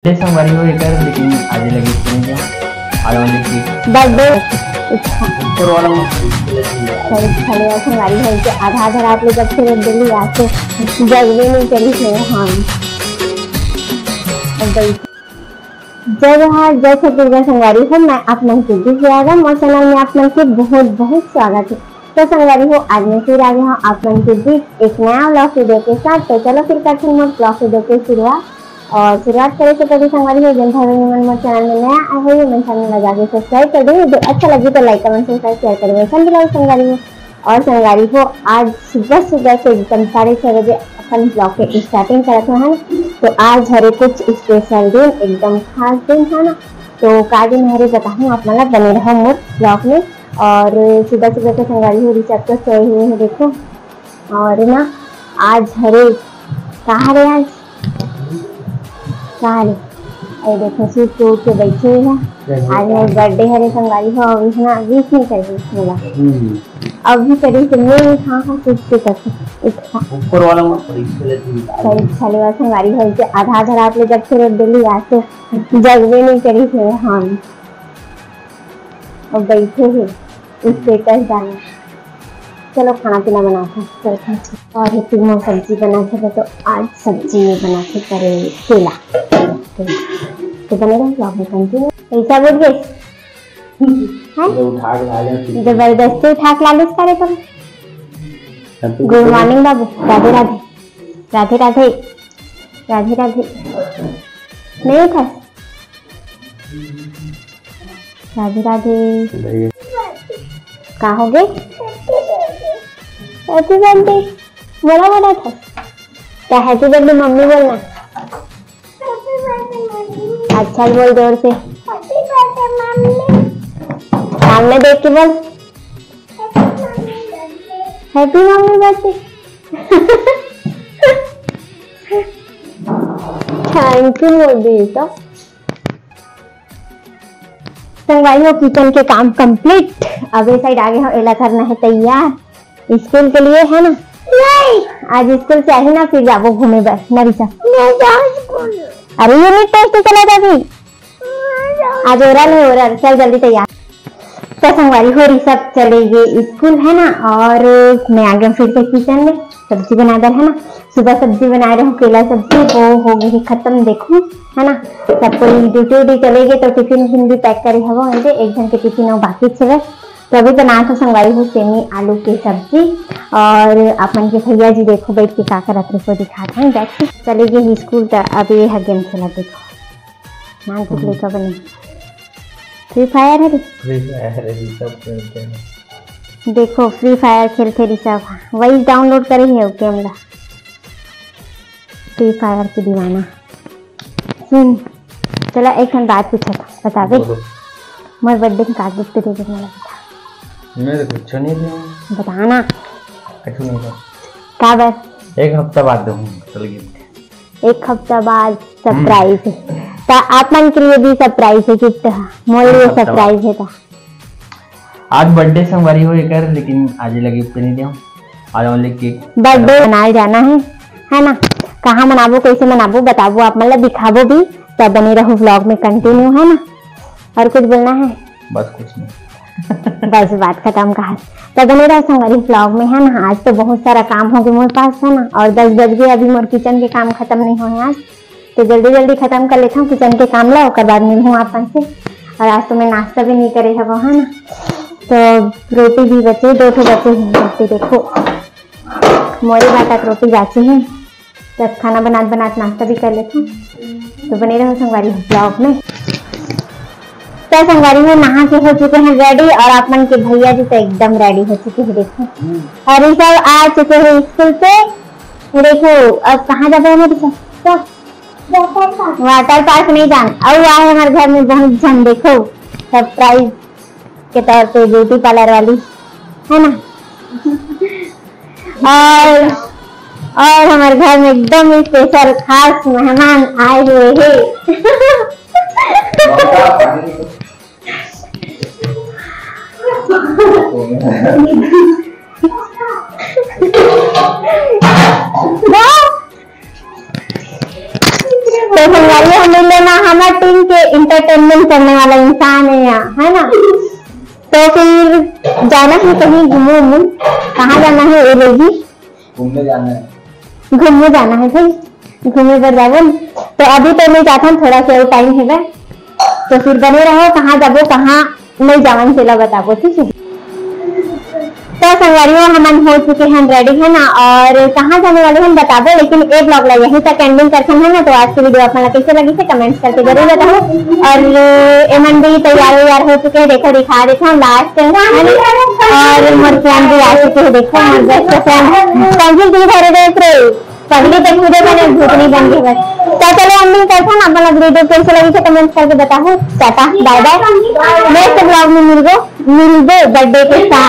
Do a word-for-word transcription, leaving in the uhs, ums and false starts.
ये संगवारी हो एकर, लेकिन आजे लगे सुन गया। आने वाले की बर्थडे। ऊपर वाला मत। सही, खाली ऐसा संगवारी हो कि आधा आधा रात ले जब फिर दिल्ली आके जगबे नहीं करी थे हम। अब गई। जय जोहार, जय छत्तीसगढ़ संगवारी हो, मैं आप मन के दीप यादव। मोर चैनल में आप मन के बहुत बहुत स्वागत है। तो संगवारी हो, आज मैं फिर आ गया हूँ आप मन के बीच एक नया व्लॉग वीडियो के साथ। तो चलो फिर करते हैं व्लॉग वीडियो की शुरुआत। और शुरुआत करे से पहले संगवारी हो, जन भाई मन मोर चैनल में नया आए हो, ये मन चैनल में जाके सब्सक्राइब कर दो। वीडियो अच्छा लगे तो लाइक, कमेंट, सब्सक्राइब, शेयर कर दो। संग लाओ संगवारी हो। और संगवारी हो, आज सुबह सुबह से एकदम साढ़े छः बजे अपन व्लॉग के स्टार्टिंग करत हो, है ना। तो आज हरे कुछ स्पेशल दिन, एकदम खास दिन, है ना। तो का दिन हरे बताहूँ आप मन ला, बने रहो मोर व्लॉग में। और सुबह सुबह के संगवारी हो, ऋषभ तो सोए हुए हैं, देखो। और ना, आज हरे, का हरे आज? का हरे? अरे देखो, सूट के उठ के बैठे हुए हैं। आज मेरा बर्थडे हरे संगवारी हो, अभी ना विश नहीं कर दी मोला। हम्म। अभी करी तो मैं, हाँ, हाँ, सूट के कर उठा। ऊपर वाला मत पड़ी, इसके लिए तुम सही, खाली वाला संगवारी हो, जो आधा आधा रात में जब फिर दिल्ली आके जगबे नहीं करी थे हम। और बैठे हैं। स्टेटस डाला। चलो खाना पीना बनाते हैं। और ये तीनों सब्जी बनाते हैं, तो आज सब्जी में बनाते करें केला। तो बने रहो vlog में continue। पैसा बोल गए? हैं? ये उठा के ला लिया। जबरदस्ती उठा के ला लिस करे तुम। गुड मॉर्निंग बाबू, राधे राधे। राधे राधे। राधे राधे। नहीं उठा? राधे राधे। का हो गए? Happy birthday. बोला, बोला था। क्या हैप्पी बर्थडे मम्मी बोलना? अच्छा बोल जोर से। सामने देख के बोल। Happy mummy birthday. Thank you Modi. तो संगवारी हो, किचन के काम कंप्लीट। अब ये साइड आगे हो, एला करना है तैयार स्कूल के लिए, है ना। नहीं। आज स्कूल से आही ना, फिर जाबो घूमे बर, ना ऋषभ? नहीं जाओ स्कूल। अरे यूनिट टेस्ट चला जाबी। आज ओरल है, ओरल। चल जल्दी तैयार। तो संगवारी हो, ऋषभ चले गए स्कूल, है ना, और मैं आ गया फिर से किचन में सब्जी बना बर, है ना। सुबह सब्जी बनाए रहो, केला सब्जी, वो हो गई खत्म। देखो, है ना, सब कोई ड्यूटी उटी चले गए, तो टिफिन उफिन भी पैक करे हवो। है एक जन के टिफिन और बाकी छे, तो अभी बनाए तो संगवारी हो सेमी आलू के सब्जी। और अपन के भैया जी देखो बैठ के का करत रहे, दिखात हैं बैठ के। चले गए स्कूल, तो अभी ये गेम खेला, देखो। नाम कुछ हम्म। लिखा बनी। फ्री फायर है रे? फ्री फायर है, ये सब खेलते हैं। देखो, फ्री फायर खेलते ऋषभ, वही डाउनलोड करे है गेम ला। फ्री फायर की दीवाना। सुन, चला एक ठन बात पूछत हूँ, बताबे? बोलो। मोर बर्थडे में का गिफ्ट देबे मोला, बता। मैं तो कुछ नहीं दिया। बता ना। कुछ नहीं दिया। का बस? एक हफ्ता बाद दूँ चल गिफ्ट। एक हफ्ता बाद सरप्राइज है। हम्म। त आप मन के लिए भी सरप्राइज है गिफ्ट, हाँ, मोर लिए हाँ, हफ्ता सरप्राइज है। त आज बर्थडे संगवारी हो एकर, लेकिन आज ही लगे पे नहीं दिया। आज ओनली केक। बर्थडे मनाए जाना है, है ना? कहाँ मनाबो, कैसे मनाबो, बताबो, आप मन ला दिखाबो भी। त बने रहो व्लॉग में कंटिन्यू, है ना? और कुछ बोलना है? बस कुछ नहीं। बस बात खत्म कहा। त बने रहो संगवारी व्लॉग में, है ना। आज तो बहुत सारा काम हो गया मोर पास, है ना, और दस बज गए, अभी मोर किचन के काम खत्म नहीं हुए आज, तो जल्दी जल्दी खत्म कर लेता हूँ किचन के काम ला, ओकर बाद मिलहूँ आप मन से। और आज तो मैं नाश्ता भी नहीं करे हवो, है ना, तो रोटी भी बचे, दो ठो बचे हैं रोटी। देखो मोरे बाटा के रोटी बाचे है। तब खाना बनात बनात नाश्ता भी कर लेथन। तो बने रहो संगवारी हो व्लॉग में। तो संगवारी हो नहा के हो चुके हैं रेडी और आप मन के भैया जी तो एकदम रेडी हो चुके हैं, देखो। हम्म। और ये सब आ चुके हैं स्कूल से। ये देखो, अब कहाँ जाबे हमारे सब? वाटर पार्क नहीं जान। और आए हमारे घर में बहुत झन, देखो, सरप्राइज के तौर पे ब्यूटी पार्लर वाली, है ना? और, और हमारे घर में एकदम स्पेशल खास मेहमान आए हुए हैं। वाह! तो संगवारी, हम मिले ना, हमर टीम के एंटरटेनमेंट करने वाला इंसान है यहाँ, है ना? तो फिर जाना है कहीं घूमो उमो, कहाँ जाना है ये लोग? घूमने जाना है। घूमने जाना है भाई, घूमे बर जाबो। तो अभी तो नहीं जाथन, थोड़ा सा टाइम है, तो फिर बने रहो, कहाँ जाबो कहाँ नहीं जावन तेला बताबो, ठीक है? तो संगवारी हो, हमन हो चुके हैं रेडी, है ना, और कहाँ जाने वाले हैं बताबो, लेकिन ए ब्लॉग ला यहीं तक एंडिंग करथन, है ना। तो आज की वीडियो आप मन ला कैसे लगी से कमेंट्स करके जरूर बताओ। और एमन भी तैयार वैयार हो चुके हैं, देखो दिखा देते हैं लास्ट, है ना। और मोर फ्रेंड भी आ चुके हैं, देखो मोर बेस्ट फ्रेंड। पेंसिल की धरे देख रहे, पगली देख वीडियो बने भूतनी बन गई बस। तो चलो एंडिंग करथन, आप मन ला वीडियो कैसे लगी से कमेंट्स करके बताओ। टाटा बाय बाय, नेक्स्ट ब्लॉग में मिलबो, मिलबो बर्थडे के साथ।